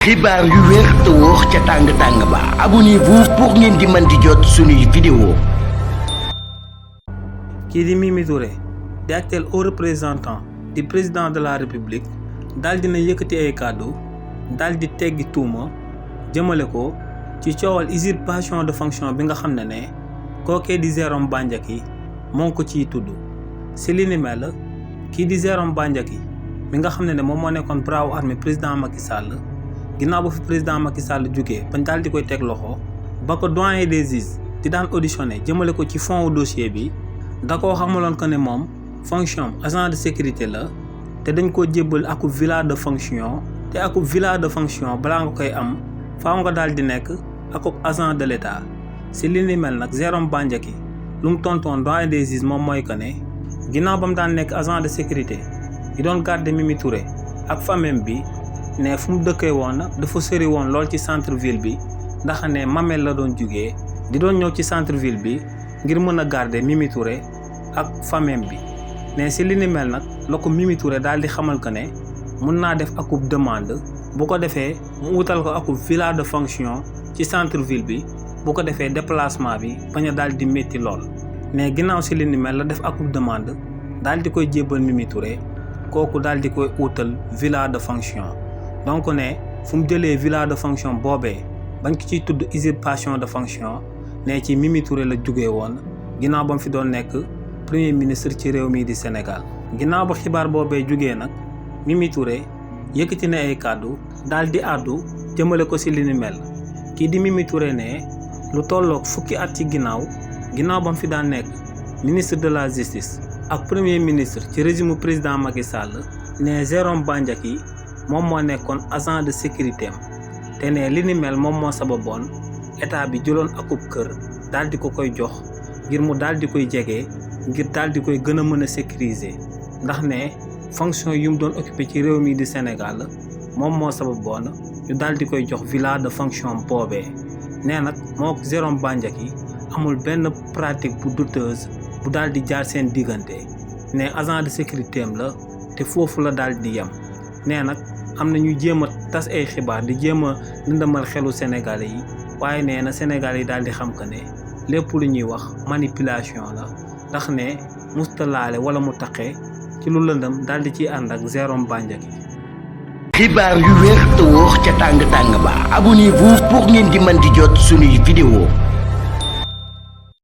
xibaar yu wér te wóor ca tàng-tàng ba abonnez-vous pour ngeen di mën di jot suñuy vidéo. kii di Mimi Touré di actuel haut représentant di président de la république daal dina yëkkati ay kàddu daal di teggi tuuma jëmale ko ci coowal usurpation de fonction bi nga xam ne kookee di Jérôme Bandiaky moo ngi ko ciy tudd si li ni mel kii di Jérôme Bandiaky mi nga xam ne moom moo nekkoon bras armé président Macky Sall ginnaaw ba fi président Macky Sall jógee bañ daal di koy teg loxo ba ko doyen des juges di daan auditionné jëmale ko ci fond dossier bi da koo xamaloon ko ne moom fonction agent de sécurité la te dañ koo jébbal akub visa de fonction te akub visa de fonction balaa nga koy am faaw nga daal di nekk akub agent de l'état si li ni mel nag Jérôme Bandiaky lu mu tontoon doyen des juges moom mooy que ne ginnaaw ba mu daan nekk agent de sécurité di doon garder Mimi Touré ak famille bi ne fu mu dëkkee woon dafa sori woon lool ci centre ville bi ndax ne Mamel la doon jugee di doon ñëw ci centre ville bi ngir mën a garder Mimi Touré ak famille bi ne si li ni mel nag la ko Mimi Touré daal di xamal que ne mun naa def akub demande bu ko defee mu wutal ko akub visa de fonction ci centre ville bi bu ko defee déplacement bi bañ a daal di métti lool. ne ginnaaw si li ni mel la def akub demande daal di koy jébbal Mimi Touré kooku daal di koy wutal visa de fonction. donc ne fu mu jëlee visa de fonction boobee bañ ko ciy tudd usurpation de fonction ne ci Mimi Touré la jugee woon ginnaaw ba mu fi doon nekk premier ministre ci réew mii di Sénégal. ginnaaw ba xibaar boobee jugee nag Mimi Touré yëkkati na ay kàddu daal di àddu jëmale ko si li ni mel kii di Mimi Touré ne lu tolloog fukki at ci ginnaaw ba mu fi daan nekk ministre de la justice ak premier ministre ci régime président Macky Sall ne Jérôme Bandiaky moom moo nekkoon agent de sécurité am te ne li ni mel moom moo sababoon état bi jëloon akub kër daal di ko koy jox ngir mu daal di koy jege ngir daal di koy gën a mën a sécuriser ndax ne fonction yu mu doon occupé ci réew mi di Sénégal moom moo sababoon ñu daal di koy jox visa de fonction boobee. nee nag moo Jérôme Bandiaky amul benn pratique bu douteuse bu daal di jaar seen diggante ne agent de sécurité am la te foofu la daal di yem. nee nag am na ñu jéem a tas ay xibaar di jéem a lëndëmal xelu Sénégalais yi waaye nee na Sénégalais yi daal di xam que ne lépp lu ñuy wax manipulation la ndax ne musta laale wala mu taqee ci lu lëndëm daal di ciy ànd ak Jérôme Bandiaky. xibaar yu wér te wóor ca tàng-tàng ba abonnez-vous pour ngeen di mën di jot suñuy vidéo.